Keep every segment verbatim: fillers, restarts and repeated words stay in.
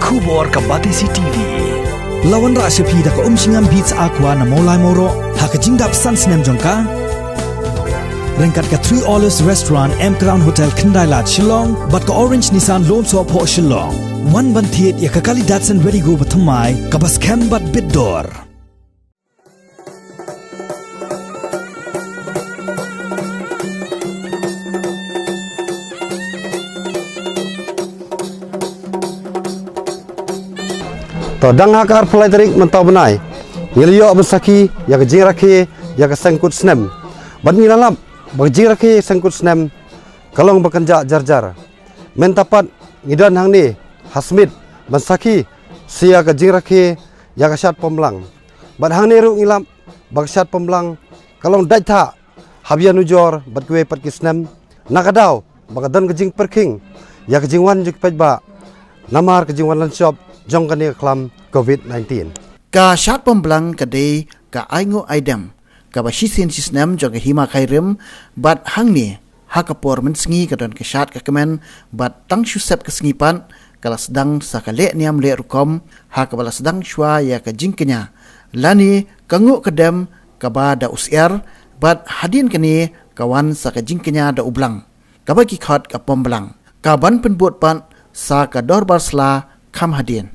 Khubor ka Batesi T V. La wanrah sha phi da ka Umshngam Beats Aqua na Mawlai Mawroh ha ka jingdap san snem jong ka. Ryngkat ka Three Olives Restaurant, M Crown Hotel, Khyndailad, Shillong, bad ka Orange Nissan Lone Soh Phoh Shillong. Wan ban thied ïa ka kali Datsun Redi-GO bathymmai kaba skhem bad bit dor. To dang ha ka arphew lai tarik mynta u bnai, ngi la ïoh ban sakhi ïa ka jingrakhe ïa ka seng kut snem. Bad ngi la lap ba ka jingrakhe seng kut snem ka long ba kan jah jar jar. Mynta pat ngi don hangne ha Smit ban sakhi sa ïa ka jingrakhe ïa ka shad Pomblang. Bad hangne ruh ngi lap ba ka shad Pomblang ka long dait thah haba ïanujor bad kiwei pat ki snem, na ka daw ba ka don ka jingpyrkhing ïa ka jingwan jong ki paidbah namar ka jingwan lynshop jong kane ka khlam Covid nineteen. Ka shad Pomblang ka dei ka ainguh aidem kaba shisien shisnem jong ka hima Khyrim, bad hangne ha ka por mynsngi ka don ka shad ka kmen, bad tang shu sep ka sngi pat ka la sdang sa ka leh niam leh rukom ha kaba la sdang shuwa ïa ka jingkñia lane ka nguh ka dem kaba da u syiar, bad hadien kane ka wan sa ka jingkñia da u blang kaba ki khot ka Pomblang, ka ban pynbud pat sa ka dorbar sla kham hadien.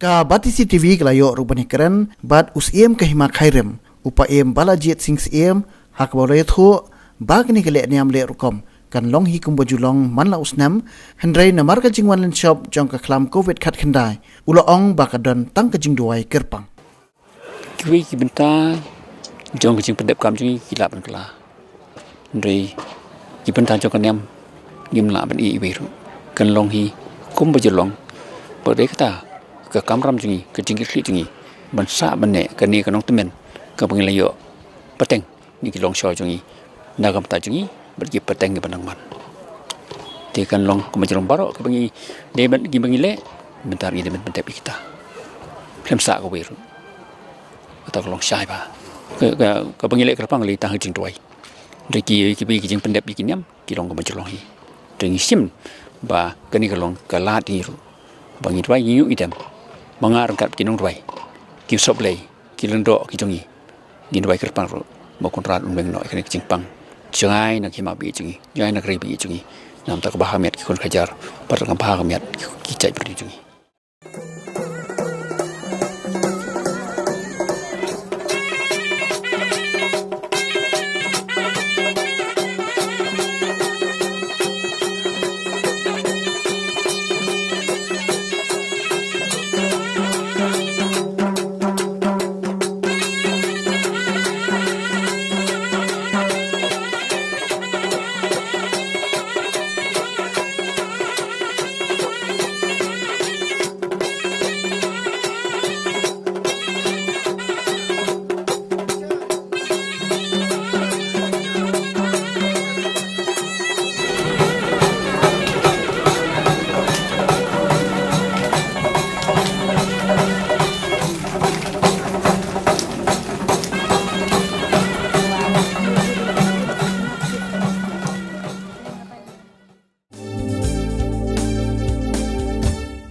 Ka Batesi TV ka la ïoh ruh ban ïakren bad u Syiem ka Hima Khyrim, u Paiem Balajied Sing Syiem, ha kaba u la ïathuh ba kane ka lehniam leh rukom kan long hi kumba ju long man la u snem, hynrei namar ka jingwan lynshop jong ka khlam Covid khatkhyndai, u la ong ba ka don tang ka jingduwai kyrpang. Kiwei ki bynta jong ka jingpyndep kam jong ngi ki lah ban kylla. Hynrei ki bynta jong ka niam ngim lah ban ïohi ruh. Kan long hi kumba ju long. Bad dei kata ka kamram jong ngi, ka jingkitkhlieh jong ngi ban sah ban neh kane ka nongtymmen kaba ngi la ïoh pateng na ki longshaw jong ngi, na ka bynta jong ngi bad ki pateng kiba nang man. Te kan long kumba ju long baroh kaba ngi dei ban, kiba ngi leh, bynta ngi dei ban pyndep ïa kita. Khlem sah kawei ruh. Kata ka long shai bha. Ka, ka, kaba ngi leh kyrpang lei tang ha jingduwai. Hynrei ki, ki, ki jingpyndep ïa ki niam ki long kaba ju long hi. Hynrei ngi shim ba kane ka long ka lad ïa ngi ruh ba ngi duwai, ngi ïohi dem ma nga ryngkat ki nongduwai, ki sop lei, ki lyngdoh ki jong ngi. Ngin duwai kyrpang ruh ba u Kynrad un weng noh ïa kane ka jingpang. Jngai na ka hima ba ïeit jong ngi, jngai na ka ri ba ïeit jong ngi. Namar kaba ha miat ki khun ka hajar, bad kaba ha miat ki, ki jaitbynriew jong ngi.